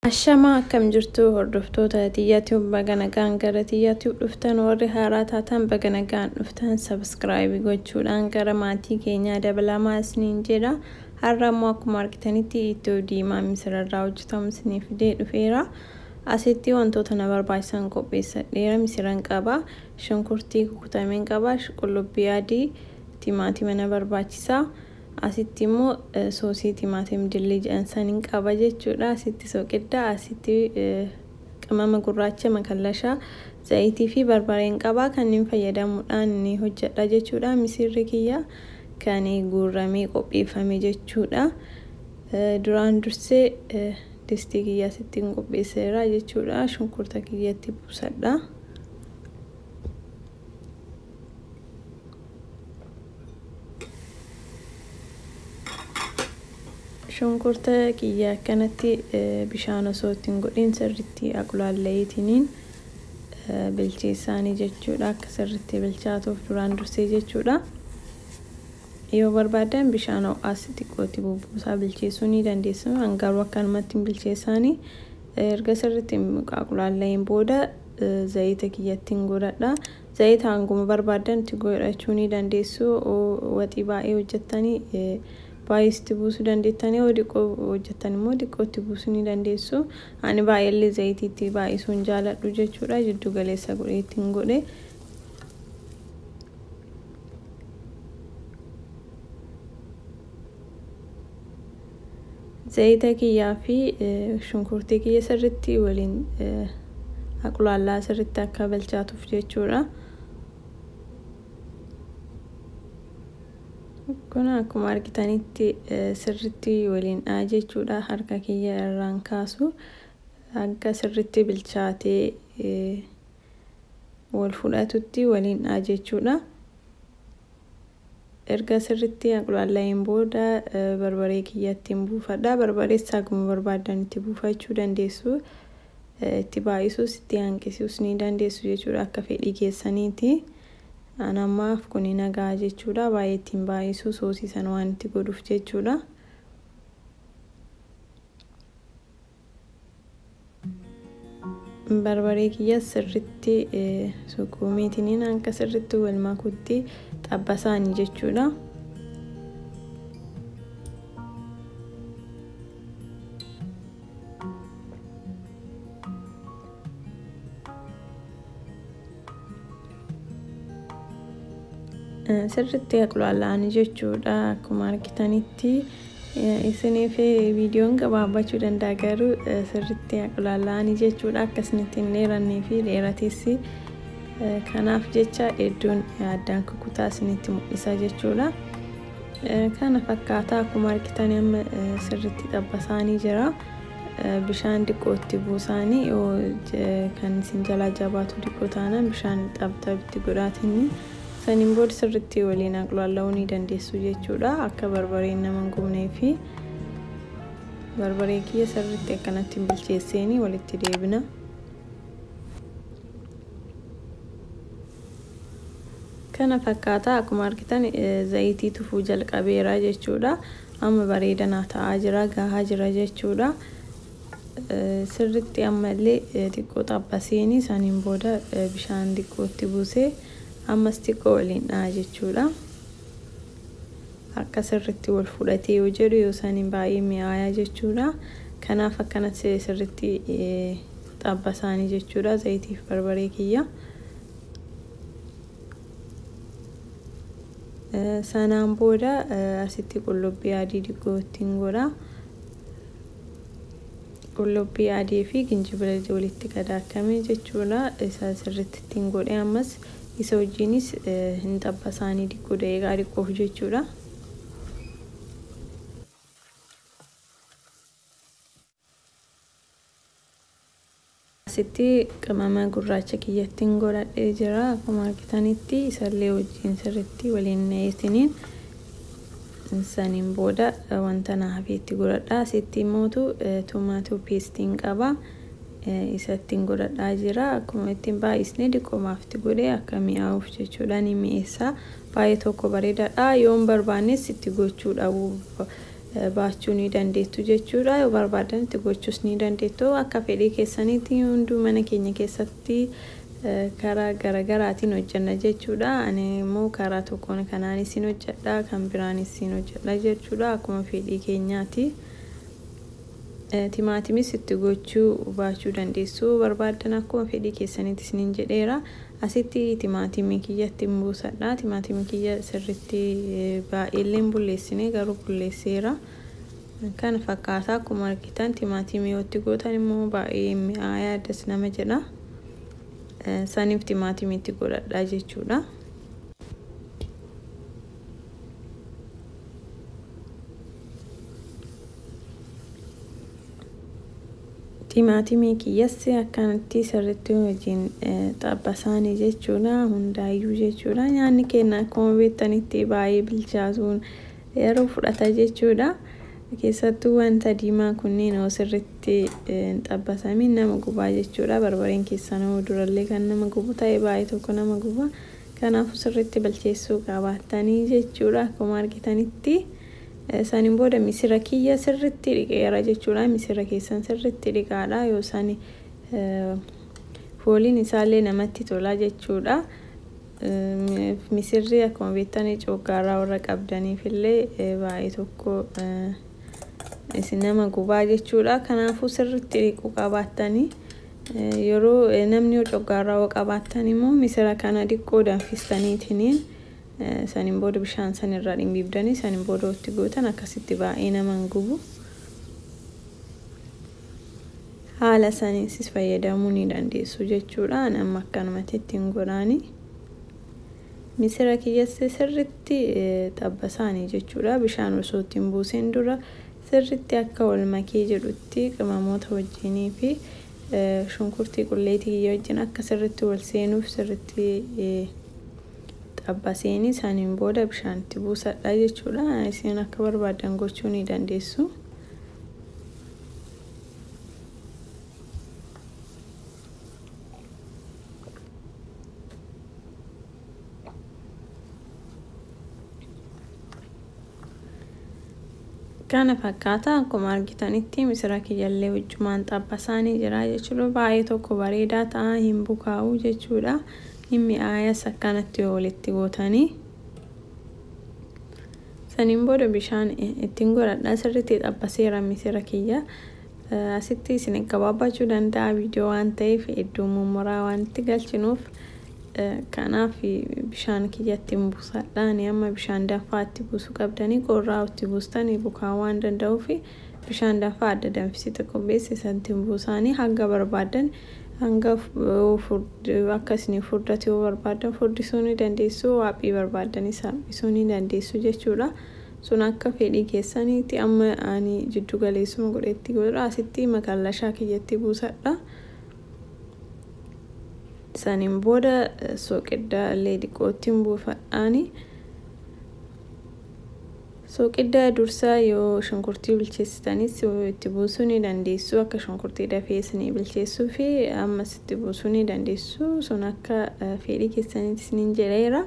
Ashamaa akkam jirtu hordoftoota Tiyyaatiif baga nagaan gara Tiyyaatiif dhuftan warri haaraa taatan baga nagaan dhuftan subscribe gochuudhaan gara maatii keenyaa dabalamaa isiniin jedha. Har'a immoo akkuma argitanitti ittoo diimaa misirarraa hojjetamu isinii fidee dhufeera. Asitti wantoota na barbaachisan qopheessadheera. Misiran qaba, shunkurtii kukutameen qaba, qullubbii adii, timaatima na barbaachisa. Asitti immoo soosii timaatim dillii jedhan saniin qaba jechuudha. Asitti soqidda, asitti qimama gurraacha, makallashaa, zayitii fi barbareen qaba. Kanneen fayyadamuudhaan ni hojjedha jechuudha. Misirri kiyya kan guurramee qopheeffame jechuudha. Duraan dursee distii kiyya asittiin qopheesseera jechuudha. Shunkurta kiyyatti buusadha. Shunkurta kiyya akkanatti bishaan osoo ittiin godhin sirriitti aqulaalleetiin bilcheessaanii jechuudha. Akka sirriitti bilchaatuuf duraan dursee jechuudha. Yoo barbaadan bishaan ho'aas xiqqootti bubbuusaa bilcheessuu ni dandeessu. Garuu akkanumatti bilcheessaanii erga sirriitti aqulaalleen booda zayita kiyyattiin godhadha. Zayita hanguma barbaadan itti godhachuu ni dandeessu. Waxii baay'ee hojjettanii baay'eetti buusuu dandeettanii, yoo xiqqoo hojjettan immoo xiqqootti buusuu ni dandeessu. Ani baay'eellee zayitiitti baay'isuun jaaladhu jechuudha. Jiddu galeessa godhee ittiin godhe. Zayita kiyyaa fi shunkurtii kiyya sirriitti waliin aqulaallaa sirriitti akka bilchaatuuf jechuudha. Kun akkuma argitanitti sirriitti waliin dha'a jechuudha. Harka kiyya irraan kaasu akka sirriitti bilchaatee wal fudhatutti waliin dha'a jechuudha. Erga sirriitti aqulaalleen booda barbaree kiyyattiin buufadha. Barbarees akkuma barbaadan itti buufachuu dandeessu. Itti baay'isuus itti hanqisuus ni dandeessu jechuudha akka fedhii keessaniiti. An ammaaf kun nagaa jechuudha. Baay'ee ittiin baay'isuu soosii sana waan itti godhuuf jechuudha. Barbaree kiyya sirriitti sukkuumeetiin akka sirriitti wal makutti xabbasaanii jechuudha. Sirriitti aqulaala'anii jechuudha. Akkuma argitanitti isiniif viidiyoon gabaabbachuu danda'a garuu sirriitti aqulaala'anii jechuudha. Akkasinitti hin dheerannee fi dheerates kanaaf jecha hedduun addaan kukutaa isinitti mul'isa jechuudha. Kana fakkaataa akkuma argitan amma sirriitti xabbasaanii jira. Bishaan xiqqootti buusaanii yoo kan isin jalaa jabaatu xiqqoo taanaan bishaan xabxabitti godhaatinni saniin booda sirriitti waliin aqulaalla'uu ni dandeessu jechuudha. Akka barbareen nama hin gubnee fi barbaree kiyya sirriitti akkanatti bilcheesseenii walitti deebina. Kana fakkaataa akkuma argitan zayitii tufuu jalqabeera jechuudha. Amma bareedanaa ta'aa jira, gahaa jira jechuudha. Sirriitti ammallee xiqqoo xabbaseenii saniin booda bishaan xiqqootti buusee ammas xiqqoo waliin dha'a jechuudha. Akka sirriitti wal fudhatee yoo jedhu yoo saniin baay'ee mi'aayaa jechuudha. Kanaaf akkanatti sirriitti xabbasaanii jechuudha zayitiif barbaree kiyya. Sanaan booda asitti qullubbii adii xiqqoo ittiin godha. Qullubbii adii fi ginjibila walitti qadaakame jechuudha. Isa sirriitti ittiin godhe ammas isa wajjinis hin xabbasaanii xiqqoo daqiiqaa xiqqoof jechuudha. Asitti qimama gurraacha kiyyattiin godhadhee jira. Akkuma argitanitti isallee wajjin sirriitti waliin na'eetiniin saniin booda wanta na hafeetti godhadha. Asitti immootu tomaatoo peestiin qaba. Isa ittiin godhadhaa jira. Akkuma ittiin baay'isnee xiqqoomaaf itti godhee akka mi'aawuuf jechuudha. Ni mi'eessa. Baay'ee tokko bareedaadha. Yoo hin barbaannes itti gochuu dhabuu Baachuu ni dandeettu jechuudha. Yoo barbaadan itti gochuus ni dandeettu. Akka fedhii keessaniitti hunduu mana keenya keessatti karaa garagaraatiin hojjenna jechuudha. Ani immoo karaa tokkoon kanaan isin hojjedha, kan biraan isin hojjedha jechuudha. Akkuma fedhii keenyaati. Timaatimis itti gochuu baachuu dandeessu, barbaadan akkuma fedhii keessaniitti isiniin jedheera. Asitti timaatimii kiyyatti hin buusadha. Timaatimii kiyya sirriitti baay'eellee hin bulleessine, garuu bulleesseera. Kana fakkaata. Akkuma argitan timaatimii yoo itti gootan immoo baay'ee mi'aayaa addas nama jedha. Saniif timaatimii itti godhadha jechuudha. Timaatimii kiyyas akkanatti sirriitti wajjin xabbasaanii jechuudha, hundaayyuu jechuudha. Nyaanni keenya akkuma beektanitti baay'ee bilchaatuun yeroo fudhata jechuudha. Keessattuu wanta diimaa kunneen yoo sirriitti hin xabbasamiin nama gubaa jechuudha. Barbareen keessan durallee kan nama gubu ta'e, baay'ee tokko nama guba. Kanaafuu sirriitti bilcheessuu qabaattanii jechuudha. Akkuma argitanitti saniin booda misira kiyya sirriitti dhiqeera jechuudha. Misira keessan sirriitti dhiqaadha. Yoo sani fooliin isaallee namatti tola jechuudha. Misirri akkuma beektan coggaarraa warra qabdaniif illee baay'ee tokko isin nama gubaa jechuudha. Kanaafuu sirriitti dhiquu qabaattanii. Yeroo namni yoo coggaarraa yoo qabaattan immoo misira kana dhiqqoo danfistaniitiniin saniin booda bishaan san irraa dhimbiibdanii saniin booda itti gootan, akkasitti baay'ee nama hin gubu. Haala saniinis fayyadamuu ni dandeessu jechuudha. Amma akkanumatti ittiin godhaani. Misira kiyyas sirriitti xabbasaanii jechuudha. Bishaan osoo ittiin buusin dura sirriitti akka wal makee jedhutti qimamoota wajjinii fi shunkurtii qulleetii kiyya wajjin akka sirriitti wal seenuuf sirriitti xabbaseeni saniin booda bishaan itti buusadha jechuudha. Isin akka barbaadan gochuu ni dandeessu. Kana fakkaata. Akkuma argitanitti misira kiyyallee wajjumaan xabbasaanii jira jechuudha. Baay'ee tokko bareedaa ta'a, hin bukaa'u jechuudha. Hin mi'aayas akkanatti yoo walitti gootanii. Saniin booda bishaan ittiin godhadha. Sirriitti xabbaseera misira kiyya. Asitti isin gabaabbachuu danda'a viidiyoo waan ta'eef, iddoo mummuraa waan itti galchinuuf, kanaaf bishaan kiyyatti hin buusadha. Ani amma bishaan danfaa itti buusuu qabdanii, qorraa itti buustanii bukaa'uu waan danda'uuf bishaan danfaa adda danfisite qopheesse sanatti hin buusaanii. Hanga barbaadan, hanga akka isin furdate yoo barbaadan furdisuu ni dandeessu, waaphii barbaadanis haphisuu ni dandeessu jechuudha. Sun akka fedhii keessaniiti. Amma ani jiddu galeessuma godhetti godha. Asitti makallashaa kiyyatti buusadha. Saniin booda soqidda illee xiqqootti hin buufadhaani. Soqidda dursaa yoo shunkurtii bilcheessitanis itti buusuu ni dandeessu. Akka shunkurtii dafee isinii bilcheessuu fi ammas itti buusuu ni dandeessu. Sun akka fedhii keessanitti isiniin jedheera.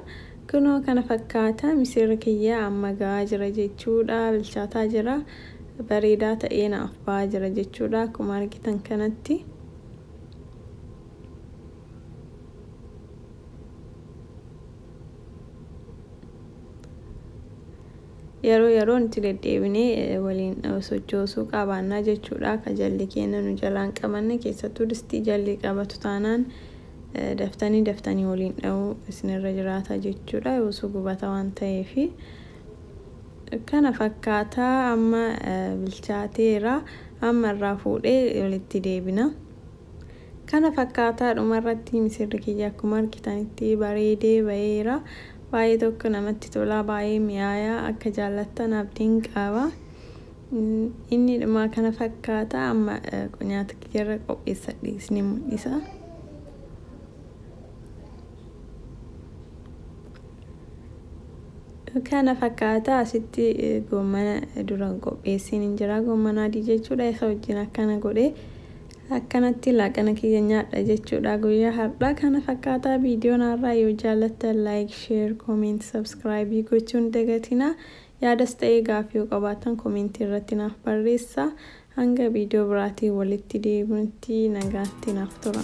Kunoo kana fakkaata, misirri kiyya amma gahaa jira jechuudha. Bilchaataa jira. Bareedaa ta'ee naaf ba'aa jira jechuudha. Akkuma argitan kanatti. Yeroo yeroon itti deddeebinee waliin sochoosuu qabaannaa jechuudha. Akka jalli keenya nu jalaan qabanne, keessattuu distii jalli qabatu taanaan daftanii daftanii waliin dha'uu isinirra jiraata jechuudha. Yoosuu gubata waan ta'eef. Kana fakkaataa, amma bilchaateera. Amma irraa fuudhee walitti deebina. Kana fakkaataa, dhumarratti misirri kiyya akkuma argitanitti bareedee baheera. Baay'ee tokko namatti tola, baay'ee mi'aayaa, akka jaallattan abdiin qaba. Inni dhumaa kana fakkaata. Amma nyaata kiyyarra qopheessadhe isin mul'isa. Kana fakkaata. Asitti goommana duraan qopheesseen hin jira, goommana adii jechuudha. Isa wajjin akkana godhee akkanatti laaqana kiyya nyaadha jechuudha guyyaa har'aa. Kana fakkaataa viidiyoon har'aa. Yoo jaallattan like, share, comment, subscribe gochuun dagatina. Yaadas ta'ee gaaffii yoo qabaattan koomentii irratti naaf barreessaa. Hanga viidiyoo biraatiin walitti deebinutti nagaatti naaf tura.